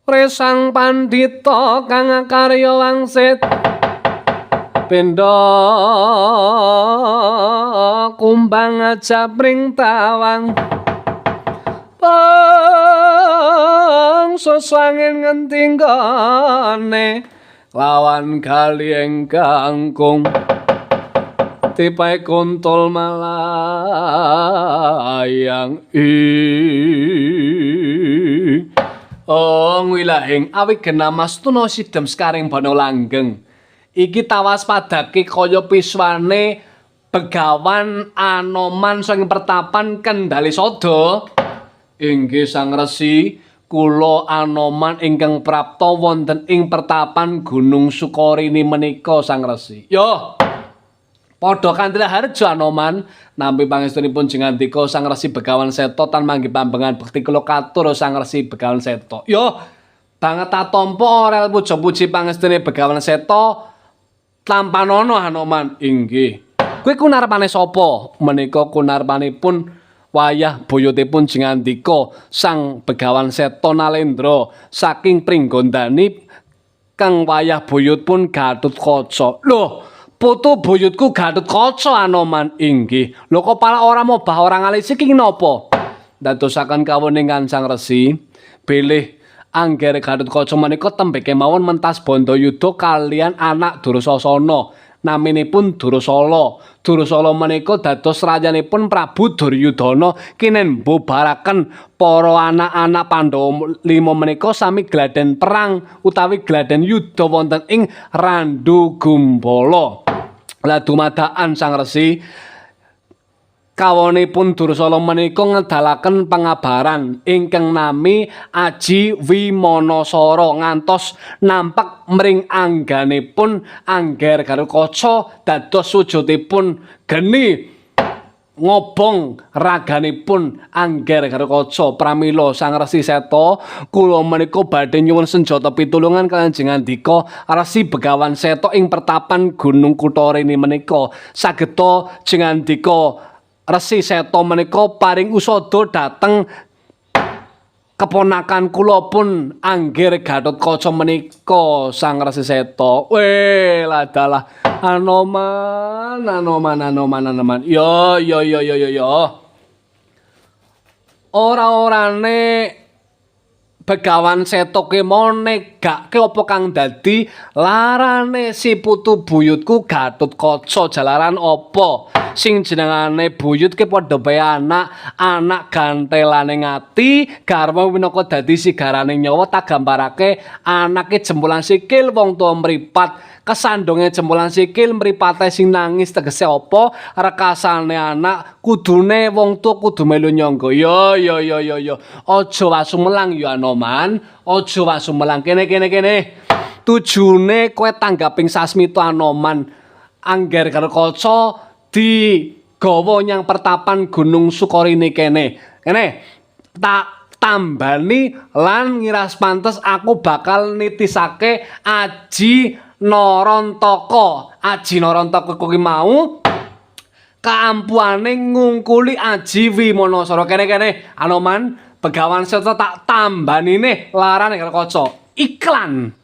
Resang pandhita kang karya wangsit pindha kumbang japring tawang bangsa swangin ngendi nggone lawan kali ingkang tipae kontol malayang ing. Oh, wilahing awi genamastuna sidem sekaring bana langgeng. Iki tawas padake kaya piswane Begawan Anoman saking pertapan Kendali Sada. Inggih Sang Resi, kula Anoman ingkang prapta wonten ing pertapan Gunung Sukorini menika Sang Resi. Yo. Padha kandha harja Anoman, nampi pangestunipun jengandika Sang Resi Begawan Seta tan manggi pambengan bekti kula katur Sang Resi Begawan Seta. Yo, banget tatampa orel puja-puji pangestune Begawan Seta tampanana Anoman. Inggih. Kuwi kunarpane sapa? Menika kunarpanipun wayah buyutipun jengandika Sang Begawan Seta Nalendra saking Pringgondani kang wayah buyut pun Gatotkaca. Loh, putu buyutku Gatotkaca Anoman. Inggih. Lho kok pala ora mobah ora ngalisi ki napa? Dadosaken kawuningan Sang Resi, bilih Angger Gatotkaca menika tembe kemawon mentas bandayuda kalian anak Durasasana. Naminipun Durasala. Durasala menika dados rayanipun Prabu Duryudana kinembo baraken para anak-anak Pandhawa lima menika sami gladen perang utawi gladen yuda wonten ing Randu Gumbala. Lah dumadakan Sang Resi, kawonipun Dursala menika ngedalaken pangabaran ingkang nami Aji Wimanasara ngantos nampek mring angganipun Angger Gatotkaca dados wujudipun geni ngobong raganipun Angger Gatotkaca. Pramila Sang Resi Seta, kula menika badhe nyuwun senjata pitulungan kaliyan jengandika Resi Begawan Seta ing pertapan Gunung Kutharini menika. Sageda jengandika Resi Seta menika paring usada dhateng keponakan kula pun Angger Gatotkaca menika Sang Resi Seta. Weh, ladalah Anoman, Anoman, Anoman, Anoman. Yo yo yo yo yo yo. Ora-orane Begawan Seta ki mau negake apa kang dadi larane si putu buyutku Gatotkaca jalaran apa? Sing jenengane buyut ki padha bae anak, anak gantelane ati, garwa minangka dadi sigarane nyawa. Tak gambarake anake jempolan sikil wong tuwa mripat, kesandunge jempolan sikil mripate sing nangis tegese apa? Rekasane anak kudune wong tuwa kudu melu nyangga. Yo yo yo yo yo, aja wasumelang yo Anoman, aja wasumelang. Kene kene kene, tujune kowe tanggaping sasmita Anoman. Angger Gatotkaca digawa nyang pertapan Gunung Sukorini kene. Kene tak tambani lan ngiras pantes aku bakal nitisake Aji Narantaka. Aji Narantaka kuwi mau kaampuhane ngungkuli Aji Wimanasara. Kene kene Anoman, Begawan Seta tak tambanine larane Gatotkaca. Iklan.